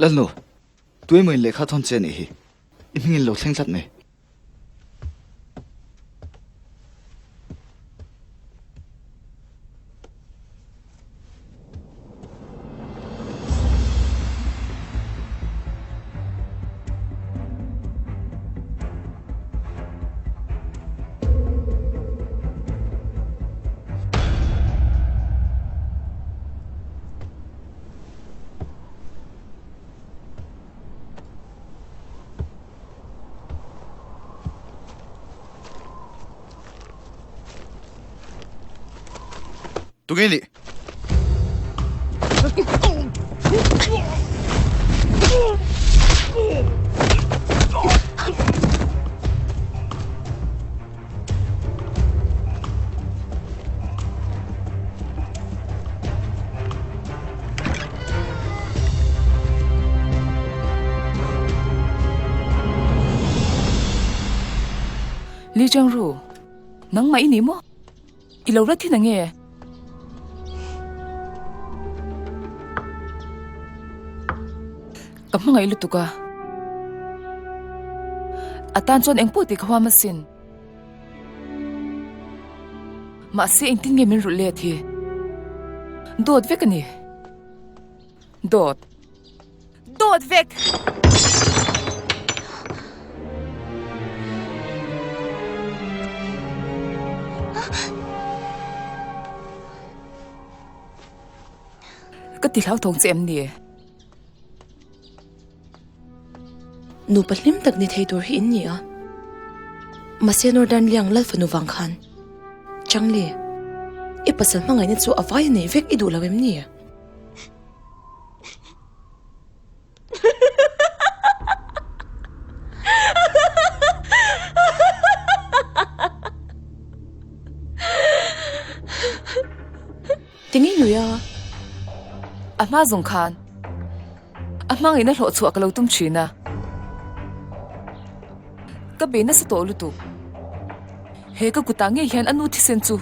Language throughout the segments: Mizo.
Lalnu, tuemaw-in lehkha thawn che anih hi. I hmingin lo thleng tlat mai. Tunge nih? Li Chengru, nangmah i ni maw? I lo la thin ange? Ka hmangaih lutuk a. A tan chuan engpawh tih ka huam asin. Mahse engtin nge min rulh let hi? Dawt vek a ni. Dawt. Dawt vek! Ka ti hlauthawng che em ni? Nupa hlim tak ni thei tur hi in ni a. Mahse Northern Liang lal fanu vang khan Changli, i pasal hmangaihna chu a vai a nei vek i duh lo em ni? Tinge nui a? A hma zawng khan a hmangaihna hlawh chhuah ka lo tum thin a. Ka be nasa tawh lutuk. He ka kutah ngei hian a nu thisen chu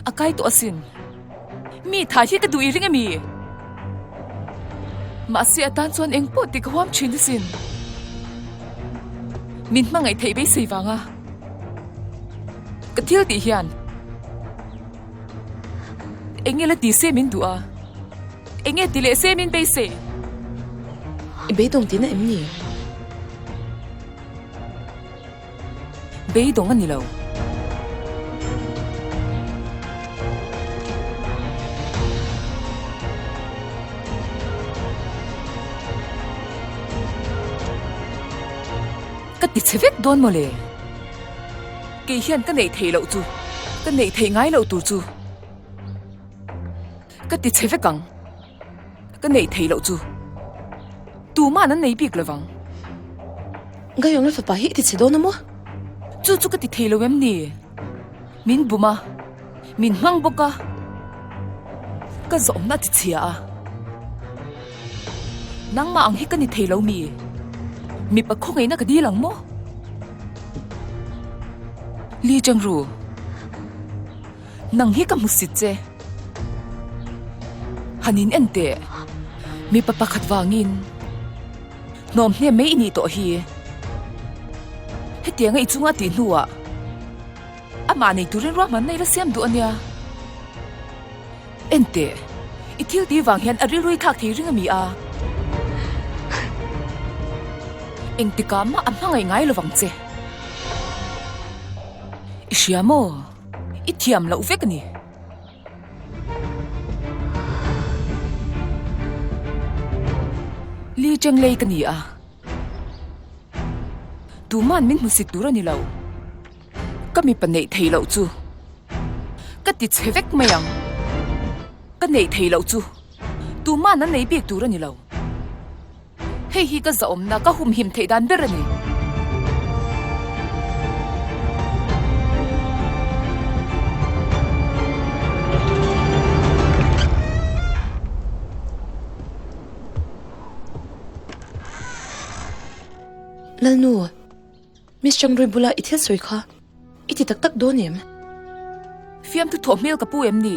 a kai tawh asin. Mi tha hi ka duh i ring a mi? Mahse a tan chuan eng pawh tih ka huam thin asin. Min hmangaih theih beisei vanga ka thil tih hian eng nge la ti se min duh a, eng nge ti leh se min beisei? I beidawng tihna em ni? Beidawng a ni lo. Ka ti chhe vek dawn mawle. Kei hian ka neih theih loh chu, ka neih theih ngai loh tur chu ka ti chhe vek ang. Ka neih theih loh chu tuma'n an nei bik lo vang. Gaiawng la fapa hi i ti chhe dawn a maw? Chu chu ka ti thei lo em ni? Min bum a, min hmang bawk a, ka zawhna a ti chhia a. Nangmah ang hi ka ni thei lo mi? Mipa khawngaihna ka dil ang maw? Li Chengru. Nang hi ka hmusit che. Han in en teh. Mipa pakhat vangin hnawm hnem mai i nih tawh hi. Hetianga i chunga tih hnuah amah nei turin ruahmanna i la siam duh a nia. En teh, i thil tih vang hian a rilru i thlak thei ring a mi a? Engtikah mah a hmangaih ngai lovang che. I hria maw? I thiam loh vek a ni. Li Chenglei ka ni a, tuman min hmusit tur a ni lo. Ka mipa neih theih loh chu ka ti chhe vek mai ang. Ka neih theih loh chu tuman an nei bik tur a ni lo. Hei hi ka zahawmna ka humhim theih dan ber a ni. Lalnu, Miss Changrui bula i thil sawi kha i ti tak tak dawn em? Fiamthu thawh hmel ka pu em ni?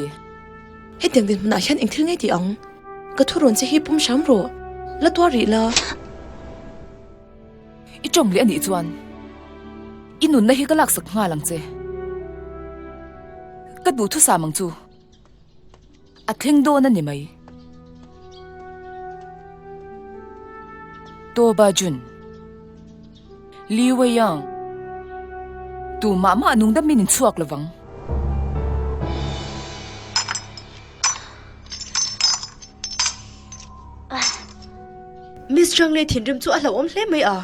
Hetiang dinhmunah hian eng thil ngei ti ang? Ka thu rawn che hi pum hram rawh. La tuar rih la. I tawng leh anih chuan i nunna hi ka laksak nghal ang che. Ka duhthusam ang chu. A thleng dawn a ni mai. Toba Jun, Li Weiyang, tumah mah nungdam in inchhuak lovang. Miss Zhang leh thinrim chu a hlauhawm hle mai a.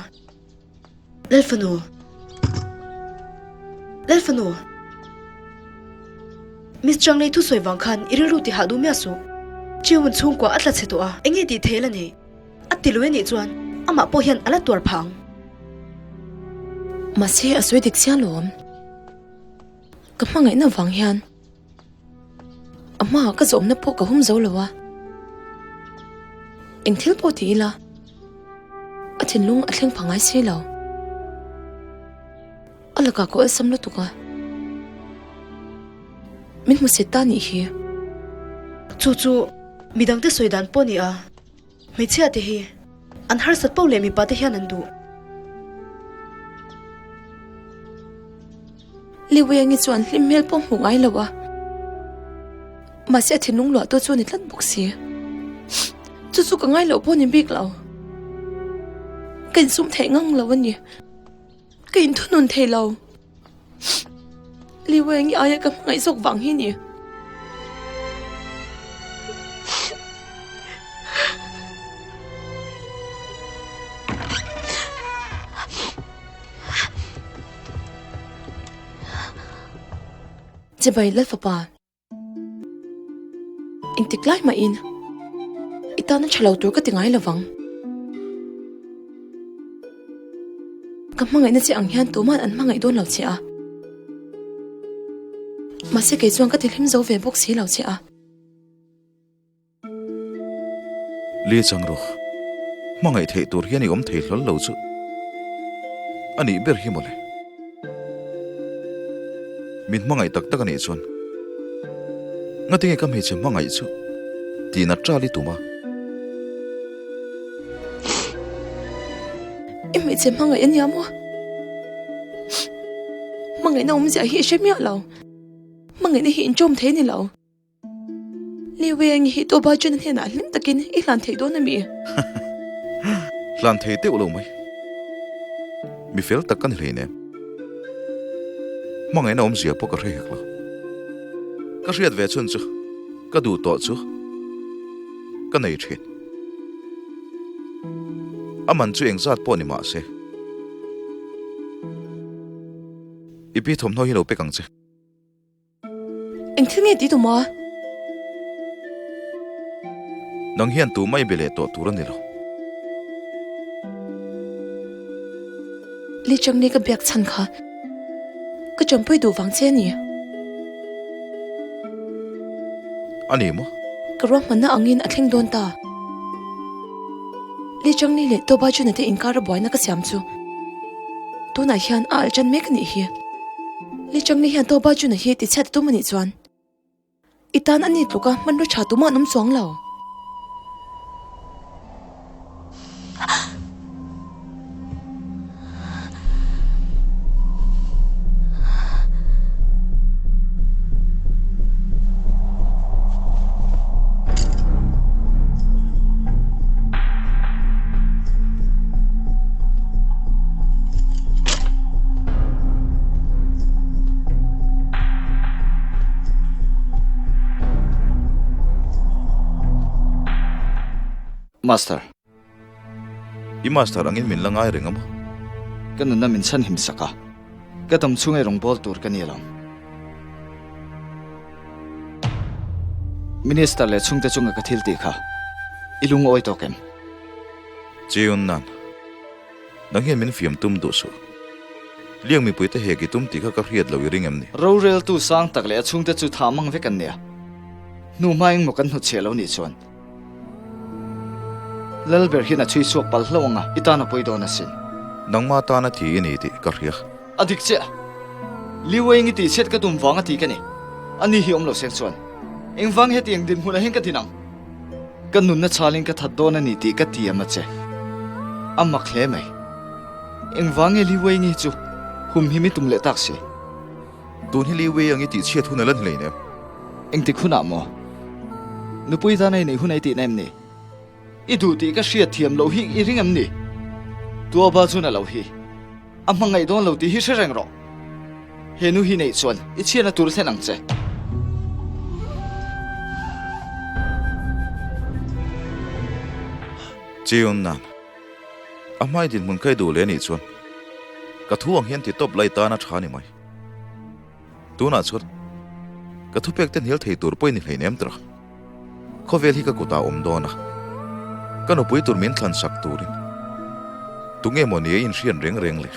Lalfanu. Lalfanu. Miss Zhang lei thusawi vang khan i rilru ti hah duh miah suh. Chiun chhungkua a tla chhe tawh a, enge tih thei la nei? A ti lui anih chuan amah pawh hian a la tuar phah ang. Mahse a sawi dik chiang lo awm. Ka hmangaihna vang hian A hmaah ka zawmna pawh ka hum zo lo a, eng thil pawh ti ila a thinlung a thleng pha ngai si lo. A lakah ka awlsam lutuk a, min hmu set ta nih hi. Chu chu midangte sawi dan pawh a ni a. Hmeichhia te hi an harsat poh leh mipa te hian an duh. Liwiangi chuan hlim hmel pawh hmuh ngai lo a, mahse a thinlung luah tu chu a ni tlat bawk si. Chu chu ka ngai loh pawh a ni bik lo. Ka insum theih ngang lo a ni. Ka inthunun thei lo. Liweng i aia ka hmangaih zawk vang hi ni. Chibai Lalfapa. Engtik lai mahin i tana tha lo tur ka ti ngai lovang. Ka hmangaihna che ang hian tuman an hmangaih dawn lo che a. Mahse kei chuan ka ti hlim zo ve bawk si lo che a. Li chang rawh. Hmangaih theih tur hian i awm thei hlawl lo chu a nih ber hi mawle. Min hmangaih tak tak a nih chuan ngatinge ka hmeichhe hmangaih chu tih nat ṭal i tum a. I hmeichhe hmangaih a nia maw? Hmangaihna awmzia hi i hre miah lo. Hmangaihna hi inṭawm thei a ni lo. Liweng hi Toba Jun hnenah hlim takin i hlan thei dawn a mi? Hlan thei deuh lo mai. Mi fel tak ka ni hleinem. Hmangaihna awmzia pawh ka hre hek lo. Ka hriat ve chhun chu ka duh tawh chu ka nei thin. A man chu engzat pawh ni mah se. I pi thawmhnaw hi lo pek ang che. Eng thil nge ti tum a? Nang hian tu mai be leh tawh tur a ni lo. Li Changli ka biak chhan kha ka champui duh vang che a ni. A ni maw? Ka ruahmanna angin a thleng dawn ta. Li Changli leh Toba Juna te inkar a buaina ka siam chu tunah hian a alh tan mek a nih hi. Li Changli hian Toba Juna hi tichhiat a tum a nih chuan i tan a ni tluk a hmanraw tha tumah an awm chuang lo. Master. I master angin min la ngai reng a maw? Ka nunna min chhan him sak a, ka dam chhung ei rawngbawl tur ka ni lo. Minister leh chhungte chunga ka thil tih kha i lungawi tawk em? Chiun nan, nang hian min fiam tum duh suh. Liang mipuite hek i tum tih kha ka hriat lo i ring em ni? Roreltu sang tak leh a chhungte chu tha mang vek an nia. Hnu hma engmaw kan hnutchhiah lo nih chuan Lalber hian a chhui chhuak pal hlauh anga i tan a pawi dawn asin. Nangma tana thi i ni tih ka hria. A dik chiah. Liu eng i tih chhiat ka tum vang a ti ka ni. Ani hi awm lo seng chuan engvang heti eng dinhmunah hian ka din ang? Ka nunna chhalin ka that dawn a ni tih ka tiam a che. A mak hle mai. Engvang nge Li Wei nge chu humhim i tum leh tak si? Tun hi Li Wei ang i tih chhiat hun a la ni hleinem. Engtik hunah maw? Nupui tan a i neih hun a i tihna em ni? I duh tih ka hriat thiam loh hi i ring em ni? Tuaba chuan a lo hi. A hmangaih dawn lo tih hi hre reng rawh. He nu hi neih chuan i chhiatna tur thlen ang che. Chiun nan a hmai dinhmun kai duh leh anih chuan ka thu ang hian ti tawp lai tan a tha ni mai. Tunah chuan ka thupek te hnial thei tur pawh i ni hleinem tawh. Khawvel hi ka kutah awm dawn a, ka nupui tur min thlan sak turin tunge maw ni a inhriat reng reng le?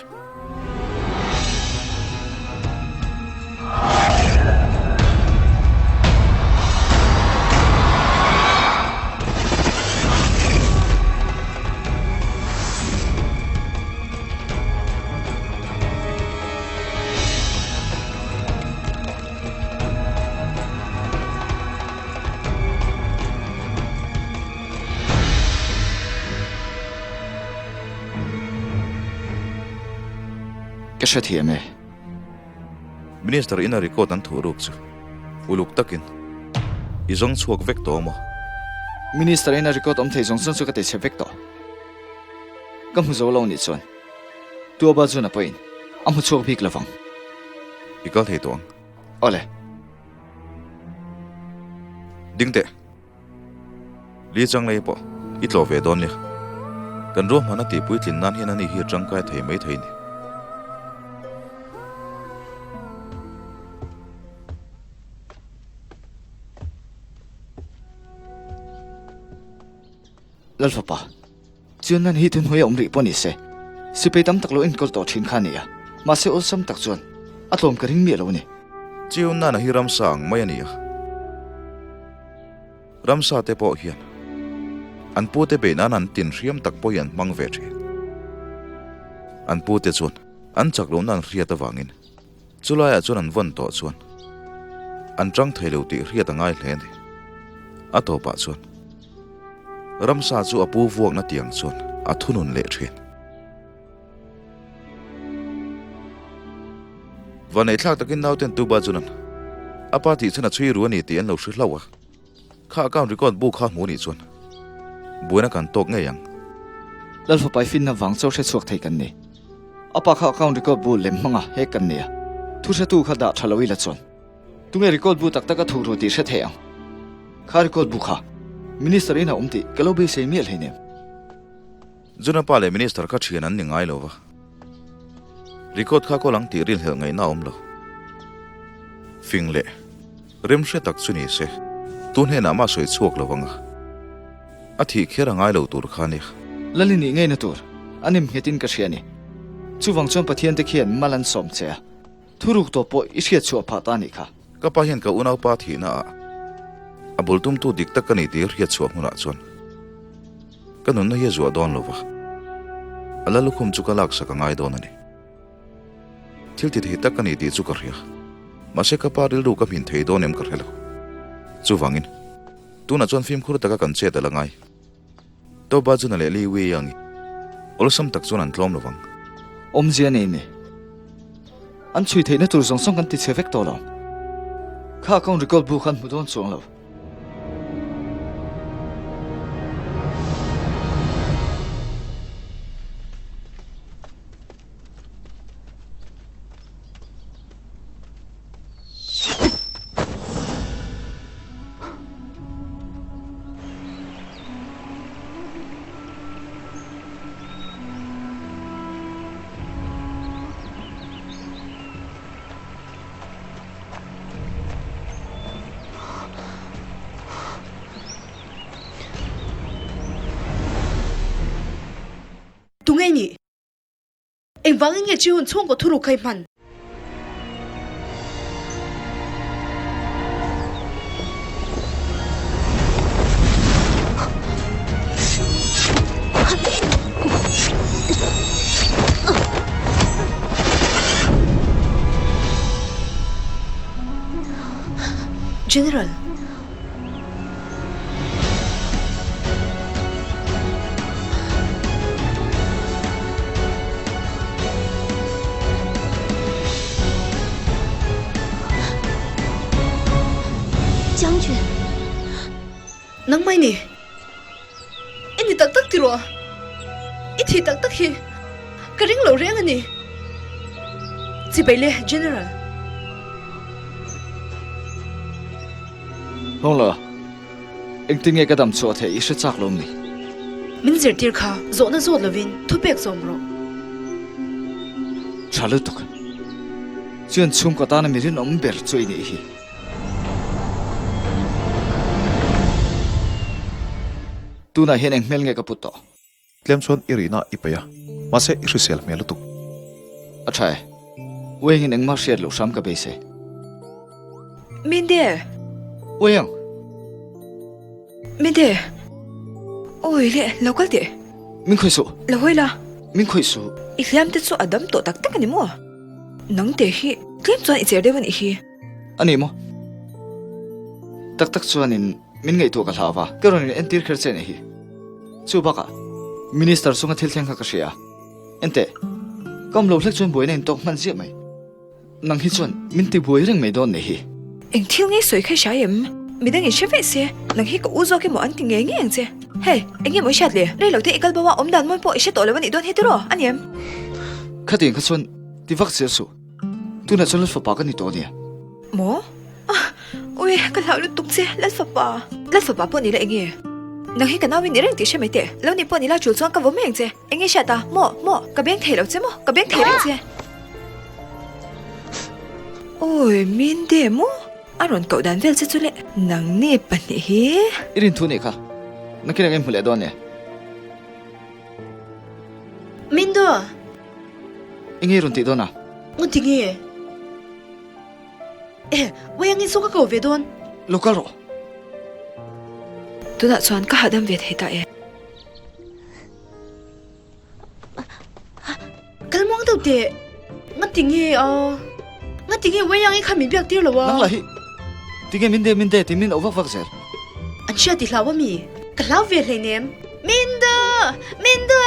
Ka hrethiam e. Minister ina record an thuh ruk chu uluk takin i zawng chhuak vek tawh maw? Minister ina record awm thei zawng zawng chu ka ti chhe vek tawh. Ka hmu zo lo nih chuan Tuaba chuan a pawhin a hmu chhuak bik lovang. I kal thei tawh ang. Awle. Ding teh. Li chang lei pawh i tlawh ve dawn nia. Kan ruahmanna tihpuitlin nan hian ani hi a tangkai thei mai thei ni. Lalfapa. Chuan nan hi thunhnuai a awm rih pawh ni se, sipai tam tak lo enkawl tawh thin kha a ni a, mahse awlsam tak chuan a tlawm ka ring miah lo a ni. Chiu nana hi ramsa ang mai a ni a, ramsa te pawh hian an pute beih nan an tin hriam tak pawh hi an hmang ve thin. An pute chuan an chak lohna an hriat avangin chulaiah chuan an vawn tawh chuan an tang thei lo tih hriat a ngai hle a ni. A tawpah chuan. Ramsa chu a pu vuakna tiang chuan a thunun leh thin. Vaneihthlak takin nauten Tuba chuan a pa tih chuan a chhui ru a ni tih an lo hre hlauh a. Kha account record bu kha hmu nih chuan buaina kan tawk ngei ang. Lalfapai finna vang chaw hre chhuak thei kan ni. A pa kha account record bu lem hmanga hek kan ni a. Thu hretu kha dah tha lo ila chuan. Tunge record bu tak tak a thuk ru tih hre thei ang. Kha record bu kha Minister in a awm tih ka lo beisei miah hleinem. Juna pa leh Minister kha thian an ni ngai lo va. Record kha kawl ang tih rilhelh ngaihna a awm lo. Fing leh rem hre tak chu ni se, tu hnenah mah sawi chhuak lo ang a. A thih kher a ngai lo tur kha nia. Lali nih ngeina tur a nem nghetin ka hria a ni. Chuvang chuan Pathian te khian mal an sawm che a. Thuruk tawh pawh i hriat chhuah phah ta a nih kha. Ka pa hian ka unaupa thihna ah a bul tumtu dik tak ka ni tih hriat chhuah hmunah chuan ka nunna hi a zuah dawn lo va, a la lukhum chu ka laksak a ngai dawn a ni. Thil ti thei tak ka ni tih chu ka hria, mahse ka pa rilru ka hmin thei dawn em ka hre lo. Chuvangin, tunah chuan fimkhur taka kan chet a la ngai. Toba chuna leh Li Wei ang awlsam tak chuan an tlawm lovang. Awmzia nei mi. An chhui theihna tur zawng zawng kan ti chhe vek tawh lo. Kha account record bu khan hmu dawn chuang lo. Tunge ni? Engvangin nge Jihun chhungkaw thuruk kha i hman? General. Nangmah i ni. I ni tak tak tiraw? I thi tak tak hi ka ring lo reng a ni. Chibai le, General. Hawng lo, engtin nge ka dam chhuah theih i hre chak lo ni? Min zirtir kha zawhna zawt lovin thupek zawm rawh. Tha lutuk. Chuan chhungkaw tana mi rinawm ber chu i nih hi. Tunah hian eng hmel nge ka put tawh? Tlem chuan i rihna i peih a, mahse i hrisel hmel lutuk. A tha e. Uiangin engmah hriat loh hram ka beisei. Minde! Uiang! Minde! Awi le, lo kal teh. Min khawih suh. Lo hawi la. Min khawih suh. I hliam te chu a dam tawh tak tak a ni maw? Nang te hi tlem chuan i cher deuh a nih hi. A ni maw? Tak tak chuanin min ngaihtuah ka hlau va, ka rawn in entir kher che a nih hi. Chu bakah Minister chunga thil thleng kha ka hria a, enteh, ka awm lo hlek chuan buaina in tawk hman ziah mai. Nang hi chuan min ti buai reng mai dawn nih hi. Eng thil nge sawi kha i hria em? Midang in hre vek se, nang hi ka u zawk emaw an ti ngei ngei ang che. Hei, eng nge maw i hriat le? Rei lo te i kal bo a, awm dan mawi pawh i hre tawh lo a nih dawn hi tiraw? A ni em? Khatiang kha chuan ti vak zel suh. Tunah chuan Lalfapa ka ni tawh ania. Maw? Ah! Ui, ka hlau lutuk che, Lalfapa. Lalfapa pawh ni la enge? Nang hi ka nau in i reng tih hre mai teh. Lo ni pawh ni la chul chuan ka vaw mai ang che. Enge hriat a? Maw? Maw? Ka beng thei lo che maw? Ka beng thei reng che. Awi, min de maw? A rawn koh dan vel che chu le. Nang ni pahnih hi. I rin thu nih kha. Nakin ang i hmu leh dawn nia. Mindo! Enge rawn tih dawn a? Ngaw ti nge? E, Wayangin saw ka ko ve dawn. Lo kal rawh. Tunah chuan ka hahdam ve thei ta e. Kal muang deuh teh. Nga ti nge a? Nga ti nge Wayangin kha min biak tir lo a? Nang lah hi tinge min de min de ti min auh vak vak zel. An hria ti hlau a mi? Ka hlau ve hleinem. Mindo! Mindo!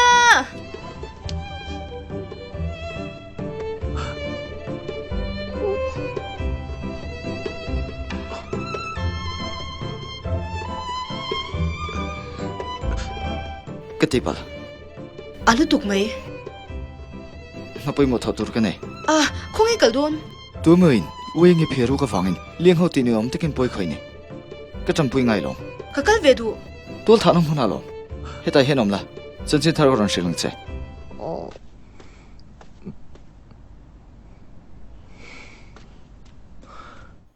Ka ti palh. A lutuk mai. Hna pawimawh thawh tur ka nei. A, khawnge kal dawn? Tuemawiin Uiangi phiar ruk avangin Liangho tih ni awm takin pawi khawih ni. Ka tanpui ngai lo. Ka kal ve duh. Tual thahna hmun a lawm. Hetah hian awm la, chanchin thar ka rawn hrilh ang che.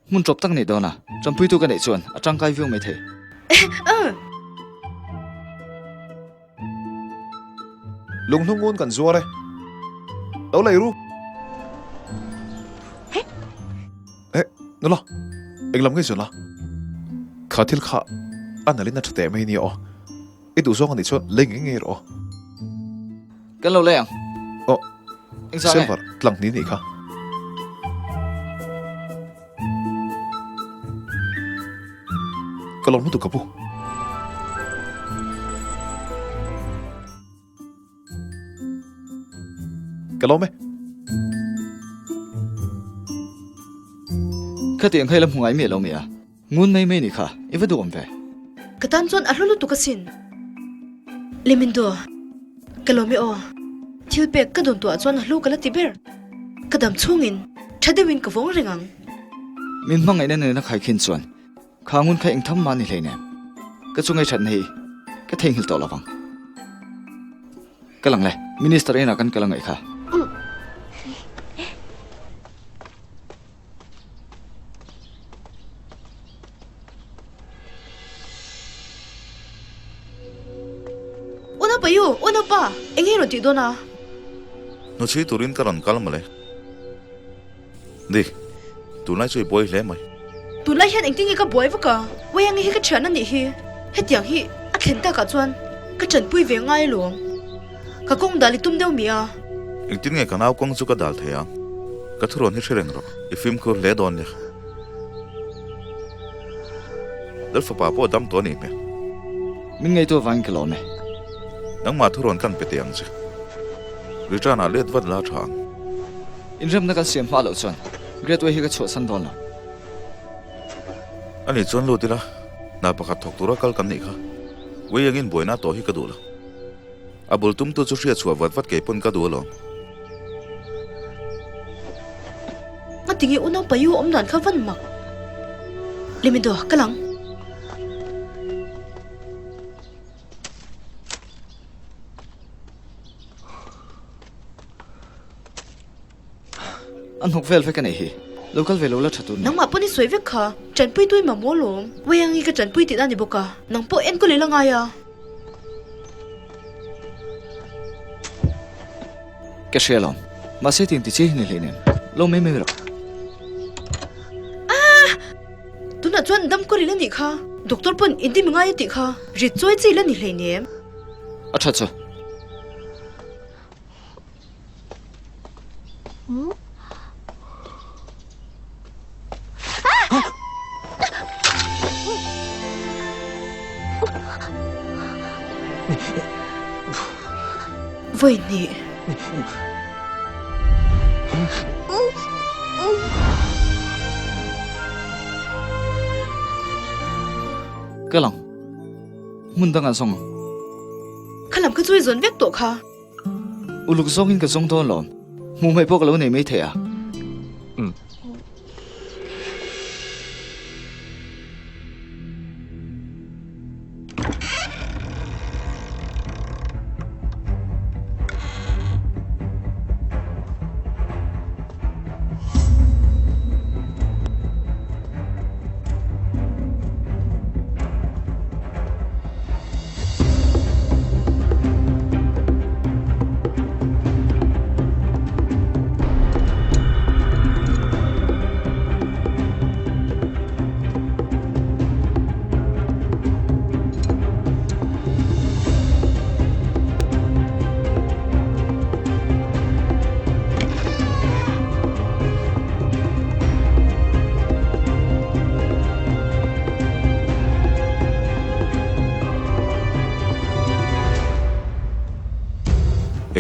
Hmun tawp tak nih dawn a, tanpuitu ka neih chuan a tangkai viau mai thei. Lunghnungun kan zuar e. Lo lei ru. Eh, nula, englam nge zawn a? Kha thil kha a nalin a tha teh mai nia aw. I duh zawng a nih chuan lei ngei ngei rawh aw. Kan lo lei ang. Aw, silver tlang hnih nih kha. Ka lawm lutuk ka pu. Ka lawm e. Khatiang kha i la hmu ngai miah lo mi a? Ngun mai mai ni kha, i va duh awm ve. Ka tan chuan a hlu lutuk asin. Limindo, ka lawm e aw. Thil pek ka dawn tuah chuan a hlu ka la ti ber. Ka dam chhungin tha deuhin ka vawng reng ang. Min hmangaihna nena khaikhin chuan kha ngun kha eng tham mah ni hleinem. Ka chungai thatna hi ka theihnghilh tawh lovang. Ka lang le, Minister inah kan kal angaih kha. Unaupa yu, unaupa, eng nge rawn tih dawn a? Hnuchhui turin ka rawn kal mawle. Di, tunlai chu i buai hle mai. Tunlai hian engtin nge ka buai vak a? Waiangi hi ka thian a nih hi. Hetiang hi a thlen takah chuan ka tanpui ve ngai alawm. Ka kawng dal i tum deuh mi a? Engtin nge ka nau kawng chu ka dal thei ang? Ka thurawn hi hre reng rawh, i fimkhur hle dawn nia. Lalfapa pawh dam tawh a nih hmel. Min ngaihtuah vangin ka lawm e. Nangmah thurawn kan pe teh ang che. Return ah let vat la tha ang. Inremna kan siam hma loh chuan Great Way hi ka chhuahsan dawn lo. Ani chuan lut ila. Hna pakhat thawk tura kal kan nih kha. Ui engin buaina tawh hi ka duh lo. A bul tumtu chu hriat chhuah vat vat kei pawn ka duh alawm. Ngatinge unau Payu awm dan kha van mak. Limido, kal ang. A hnawk vel vek a nei hi. Lo kal ve lo la tha tur ni. Nangmah pawn i sawi vek kha. Tanpui tui mamawh lawm. Wayang i ka tanpui tihna ni bawk a. Nang pawh enkawl i la ngai a. Ka hria lawm. Mahse tiang ti chiai hi ni hleinem. Lo mai mai rawh. Ah! Tunah chuan dam kawr i la nih kha. Doctor pawn inti mi ngai a tih kha. Rit chawi chi i la ni hleinem. A tha chu. Vawi hnih. Ka lang. Hmun dangah zawng ang. Kha lam kha chu i zawn vek tawh kha. Uluk zawngin ka zawng dawn lawm. Hmuh hmaih pawh ka lo nei mai thei a.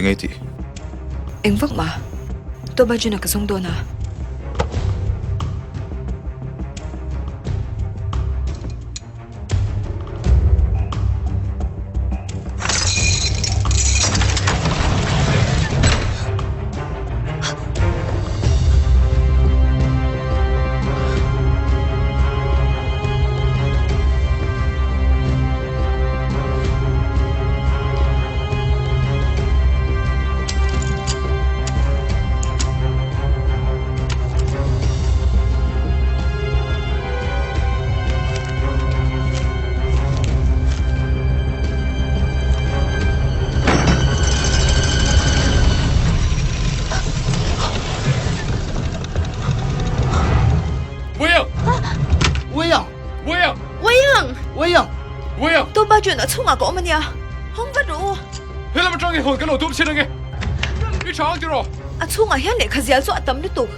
Eng ei tih? Eng vak mah. Toba Juna ka zawng dawn a. Toba Jun a chhungah ka awm a nia. Hawng vat rawh u. Helam atang i hawn kan lo tum chin ange. I tha ang tiraw? A chhungah hian lehkha zial chu a tam lutuk.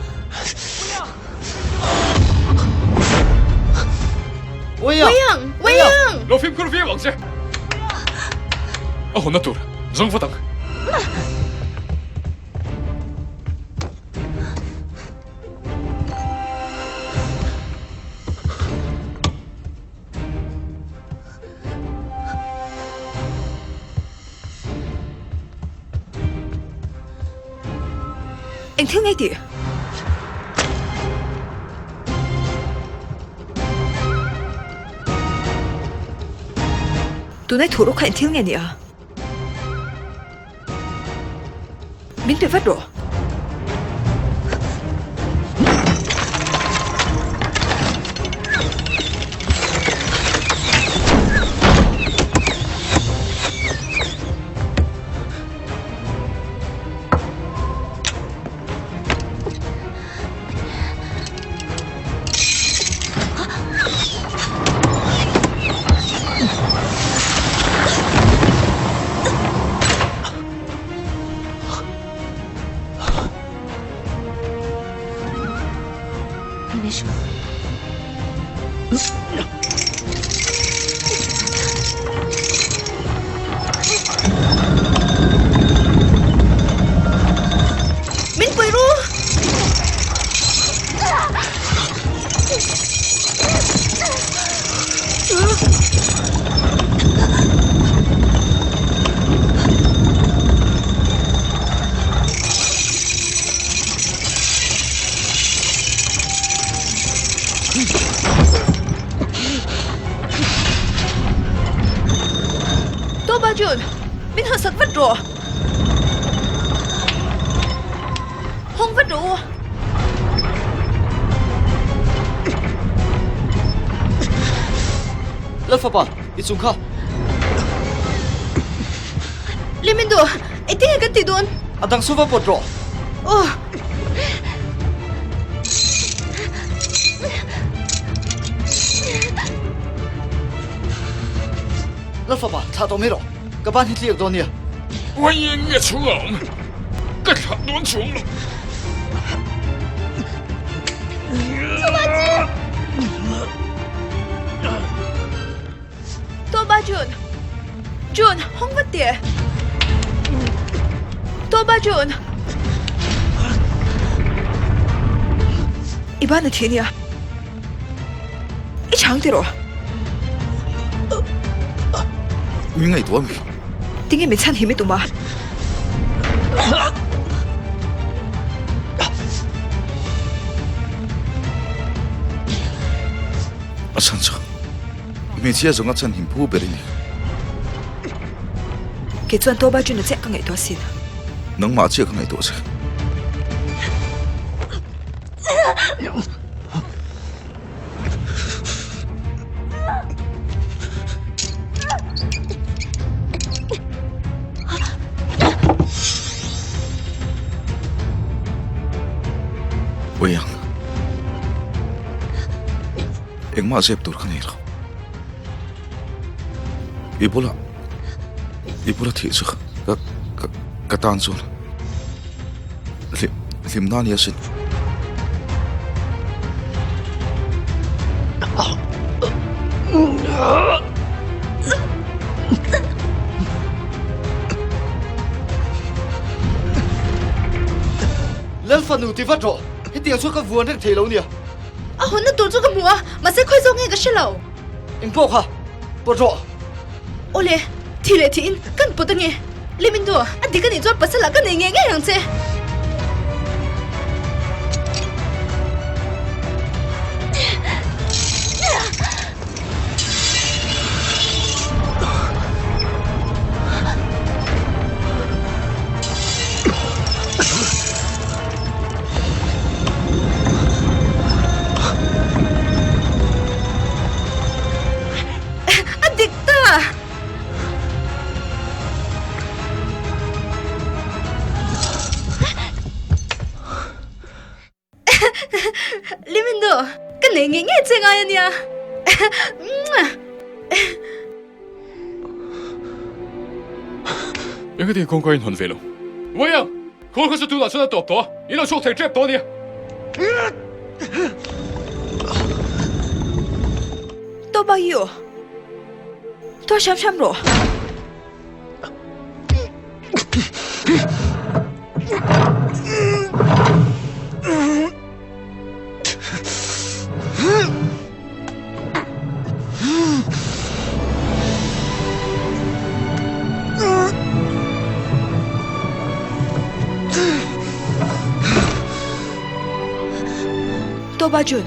Wayang! Wayang! Lo fimkhur viau ang che. A hawnna tur zawng vat ang. Eng thil ngei tih? Tunai thu rawh kha eng thil nge ni a? Min pe vat rawh. Toba Jun, min hawn sak vat rawh. Hawng vat rawh u. Lalfapa, i chung kha. Limindo, engtin nge kan tih dawn? A dang chu va pawt rawh. Aw. Lalfapa, thlah tawh mai rawh. Ka ban hi tliak dawn nia. Uai eng nge chhung a awm? Ka thlah dawn chuang lo. Toba Jun! Jun, hawng vat teh! Toba Jun! I ban a thi nia. I chang tiraw? Min ngaihtuah mi? Tinge min chhan him i tum a? A chhan chu hmeichhia zawng a chhan him phu ber i ni. Kei chuan Toba Jun-a chiah ka ngaihtuah asin. Nangmah chiah ka ngaihtuah che. Ui ang. Engmah zep tur ka nei lo. I bula i bula thih chu ka ka ka tan chuan hlim hlimna a ni asin. Lalfanu ti vat rawh, hetiang chuan ka vuan reng thei lo nia. A hawnna tur chu ka hmu a, mahse khawi zawk nge ka hre lo. Eng pawh kha, pawt rawh. Awle, thi leh thiin kan pawt ange. Limindo, a dik anih chuan pasal ah ka nei ngei ngei ang che. A dik ta! Limindo, ka nei ngei ngei che ngai a nia. Engati kawngka in hawn ve lo? Uai ang! Khawl kha chu tunah chuan a tawp tawh a, in lo chhuak thei tep tawh a nia. Tawp a i aw. Tuah hram hram rawh. Toba Jun.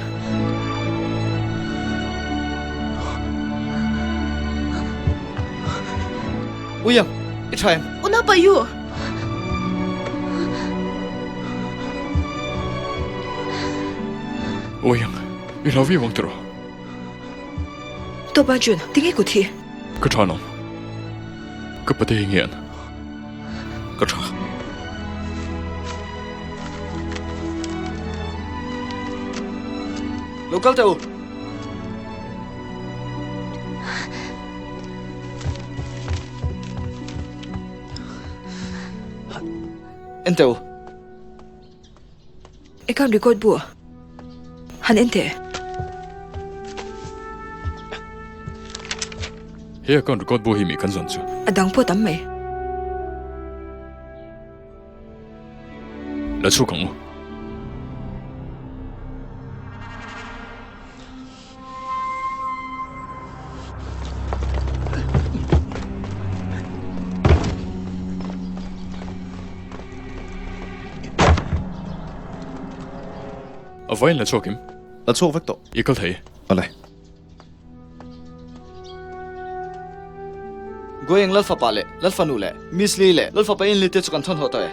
Uiang, i tha em? Una Payu. Uiang, i hlau viau ang tiraw? Toba Jun, tinge kut hi? Ka tha lawm. Ka pate hi nge an? Ka tha. Lo kal teh u. En teh u. Account record bu han en teh. He account record bu hi mi kan zawn chu. A dang pawh tam mai. La chhuk ang u. A vawiin la chhuak em? La chhuak vek tawh. I kal thei. Awle. Goyang Lal Fapa leh Lal Fanu leh Miss Lee leh Lal Fapa Inli te chu kan thawn haw tawh e.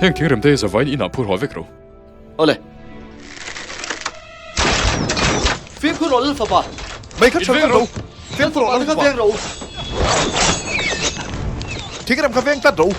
Heng thingrem te hi zavaiin inah phur haw vek ro. Awle. Fimkhur rawh Lal Fapa. Mei kha tha veng ro. Fimkhur rawh Lal Fapa. Veng ro. Thingrem kha veng tlat ro.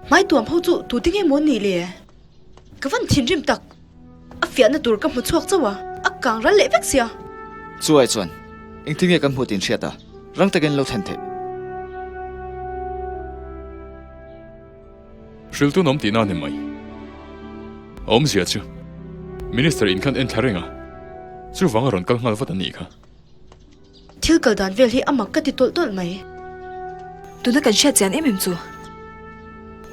Hmai tuam ho chu tute nge maw nih le? Ka van thinrim tak. A fiahna tur ka hmu chhuak chauh a, a kang ral leh vek sia. Chuai chuan engtin nge kan hmuh tih inhriat a, rang takin lo thlen theih. Hriltu nawm tihna a ni mai. A awmzia chu Minister in khan en thla reng a, chuvang a rawn kal nghal vat a nih kha. Thil kal dan vel hi a mak ka ti tawlh tawlh mai. Tuna kan hriat chian em em chu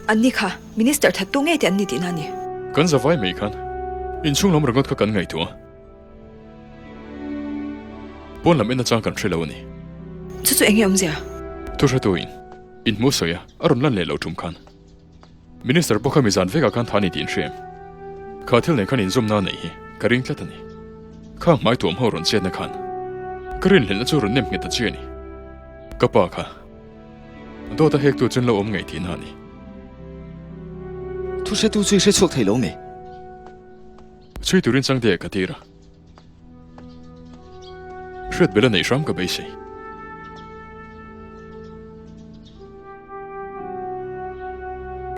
an ni kha Minister thattu ngei te an ni tihna a ni. Kan zavai mai khan inchhung lam ringawt kha kan ngaihtuah a, pawn lam en achang kan hre lo a ni. Chu chu eng nge awmzia? Thuhretu in inhmuh sawi a, a rawn lan leh lo tum khan. Minister pawh kha mi zan vekah khan tha ni tih in hria em? Kha thil nen khan inzawmna a neih hi ka ring tlat a ni. Kha hmai tuam ho rawn chetna khan ka rinhlelhna chu rawn nem nghet ta chi a ni. Ka pa kha dawt a hektu chuan lo awm ngei tihna a ni. Thu hretu chu i hre chhuak thei lo mi? Chhui turin Changte ka tir a. Hriat bel a neih hram ka beisei.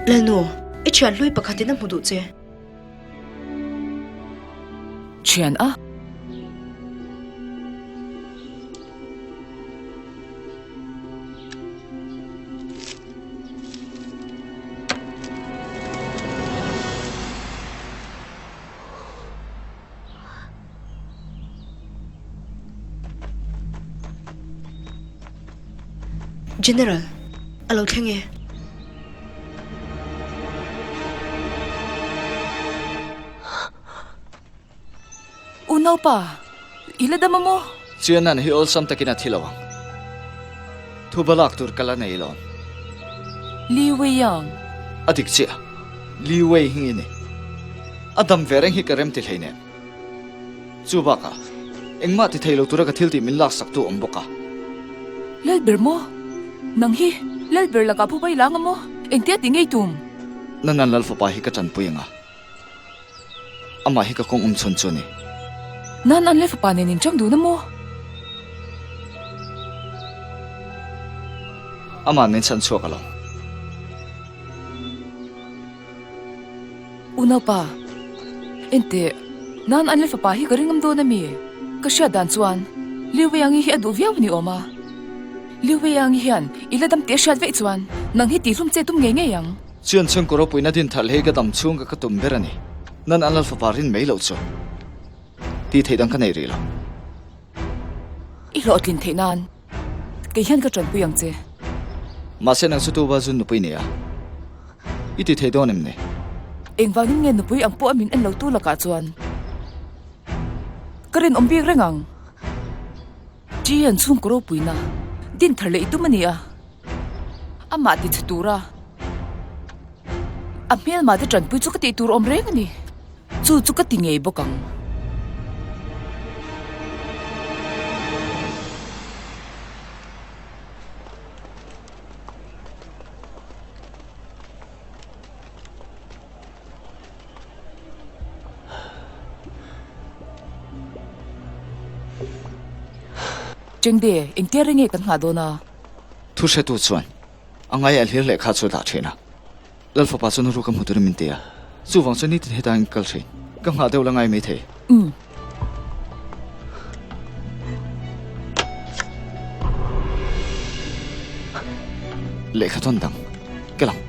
Lalnu, i thian hlui pakhatin a hmu duh che. Thian a? General, a lo thleng e. Unaupa, i la dam a maw? Chianan hi awlsam takin a thi lo ang. Thu balak tur ka la nei lo. Li Weiyang. A dik chiah. Li Wei hi nge ni? A dam ve reng hi ka rem ti hleinem. Chu bakah, engmah ti thei lo tura ka thil tih min laksak tu awm bawk a. Lalber maw? Nang hi Lalber lakah phu bai lang a maw? Engtia ti ngei tum? Nanan Lal fapa hi ka tanpui ang a. Amah hi ka kawng awm chhawn chu a ni. Nan an le fapa nen in chang dun a maw? Amah min chhan chhuak alawm. Unaupa, enteh, nan an le fapa hi ka ringam dawn a mi? Ka hriat dan chuan Liu Weiangi hi a duh viau a ni awm a. Liu Weiangi hian i la dam tih a hriat veih chuan nang hi tihhlum che tum ngei ngei ang. Chuan chhungkaw ropuina din thalh hi ka dam chhung ka ka tum ber a ni. Nan an lal fapa rin mai loh chu tih theih dang ka nei rih lo. I hlawhtlin theih nan kei hian ka tanpui ang che. Mahse nang chu tuba zun nupui nei a, i ti thei dawn em ni? Engvangin nge nupui ang pawh a min en lo tu lakah chuan ka rinawm bik reng ang? Chi an chhungkaw ropuina din thar leh i tum a ni a. Amah ti chhe tura a hmelma te tanpui chu ka tih tur awm reng a ni. Chu chu ka ti ngei bawk ang. Chengde, engtia reng nge kan nghah dawn a? Thu hretu chuan a ngai a hlir leh kha chu a dah thin a. Lal fapa chuan ru ka hmu turin min ti a, chuvang chuan nitin hetah in kal thin. Ka nghah deuh la ngai mai thei. Umm. Lehkha thawn dang ka lang.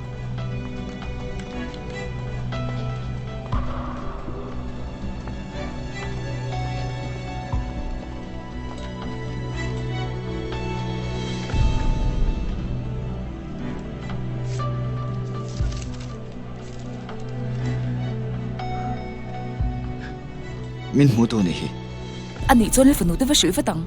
Min hmu tu ni hi. A nih chuan fanu te va hrilh vat ang.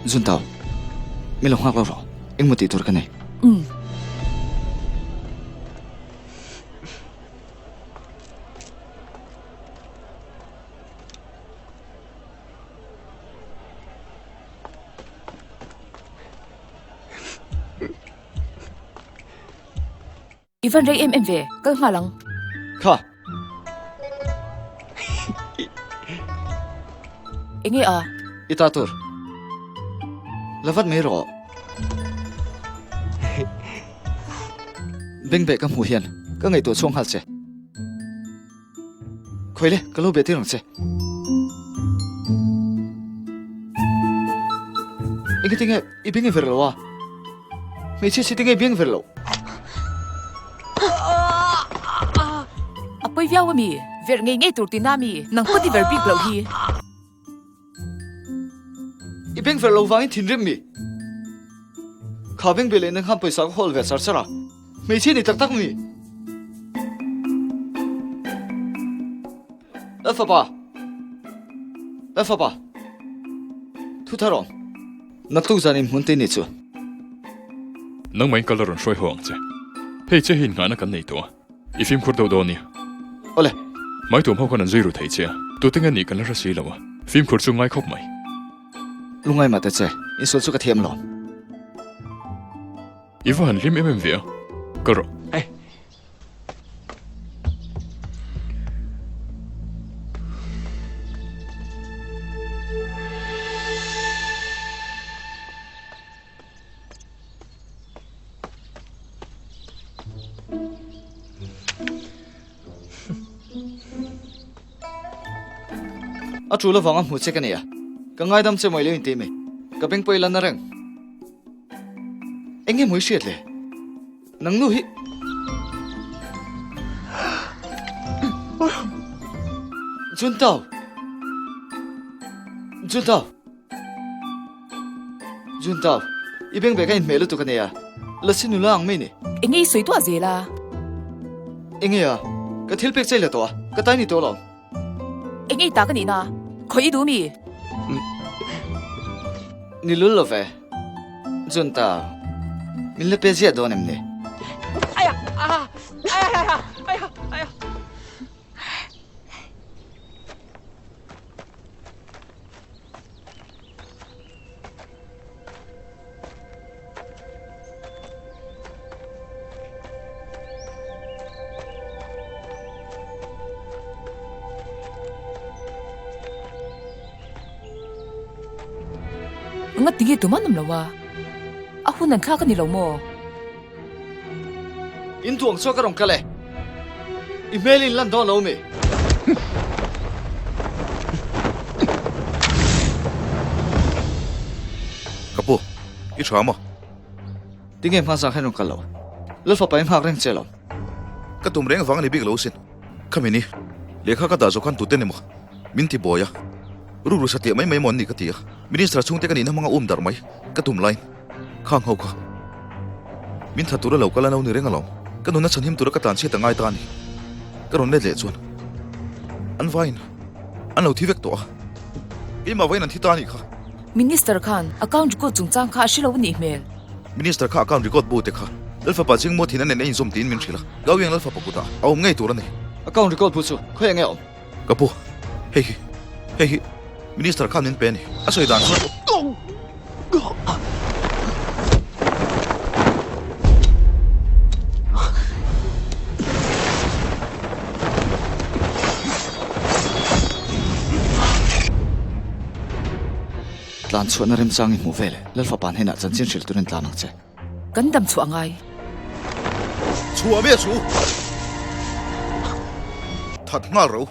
Zuntau, min lo nghak lo rawh. Engmaw tih tur ka nei. Umm. I van rei em em ve, kal nghal ang. Kha. Enge a? I ta tur. La vat mai rawh. Beng beh ka hmuh hian ka ngaihtuah chhuak nghal che. Khawi le, ka lo beh tir ang che. Enge tinge i beng i ver lo a? Hmeichhia si tinge i beng ver lo? A pawi viau ami? Ver ngei ngei tur tina mi? Nang pawt i ver bik loh hi. I beng ver lo vangin thinrim mi? Kha beng beh leh nang khan pawisa ka hawl ve char char a. Hmeichhia ni tak tak mi? Lalfapa! Lalfapa! Thu thar awm. Naktuk zan in hmun te ni chu. Nangmah in kal a rawn hruai haw ang che. Hei che hi innghahna kan nei tawh a, i fimkhur deuh dawn nia. Awle. Hmaituam ho khan an zui ru thei che a, tute nge nih kan la hre si lo a, fimkhur chu ngai khawp mai. Lungai mah ta che, insual chu ka thiam lo. I va han hlim em em ve a, kal rawh. A tul avanga hmu che ka nei a, ka ngaidam che mawi lo inti mai, ka beng pawh i la na reng. Eng nge mawi hriat le? Nang nu hi Juntao! Juntao! Juntao, i beng ve ka inhmeh lutuk a nia, Lasi nula ang mai ni. Enge i sawi tuah zel a? Enge a? Ka thil pek chei la tawh a, ka tai ni tawh lo. Enge i ta ka nihna? Khawi i duh mi? Ni lul lo ve. Juntao, min la pe ziah dawn em ni? Nga tinge tuman awm lo a, a hun an thlak a ni lo maw? In tuang chuak a rawn kal e. I hmel in lan dawn lo mi? Ka pu, i tha maw? Tinge hmasa khan rawn kal lo? Lalfapa i nghak reng che lo. Ka tum reng vang a ni bik lo sin. Khami ni, lehkha ka dah zawh khan tute ni maw? Min ti buai a. Rukru satliah mai mai maw an nih ka ti a. Minister chhungte ka nihna hmanga um darh mai ka tum laiin. Khang ho kha. Min that tura lo kal a lo ni reng alawm. Ka nunna chhanhim tura ka tlanchhiat a ngai ta a ni. Ka rawn let leh chuan an vaiin an lo thi vek tawh a. Keimah vaiin an thi ta a nih kha. Minister khan account record chungchang kha a hre lo a nih hmel. Minister kha account record bu te kha Lalfapa Chingmaw thin a nen a inzawm tiin min hrilh a. Gauiang Lalfapa kutah a awm ngei tur a ni. Account record bu chu khawiah nge a awm? Ka pu, hei hi, hei hi Minister khan min pe a ni. A sawi dan chuan. Tlan chhuahna remchang i hmuh veleh Lalfapa hnenah chanchin hrilh turin tlan ang che. Kan dam chhuah ngai. Chhuah miah chu that nghal ro.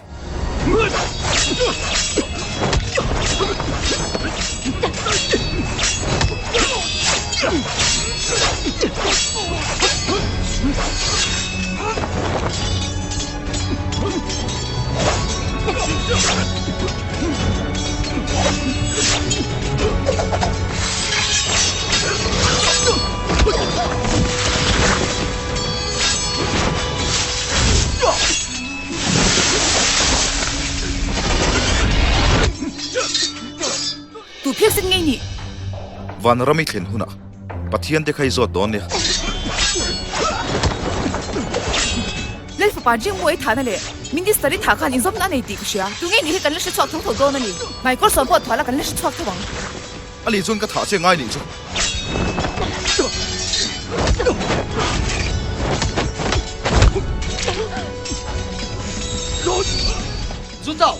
Tu phiak zet ngei nih? Vanram i thlen hunah Pathian te kha i zawt dawn nia. Lal fapa Jing Muai thahna leh Minister i thah khan inzawmna a nei tih ka hria. Tu ngei nih hi kan la hre chhuak tho tho dawn a ni. Hmaikawr sawm pawh thuala kan la hre chhuak tho ang. A lih chuan ka thah che ngai nih chu. Zun zau!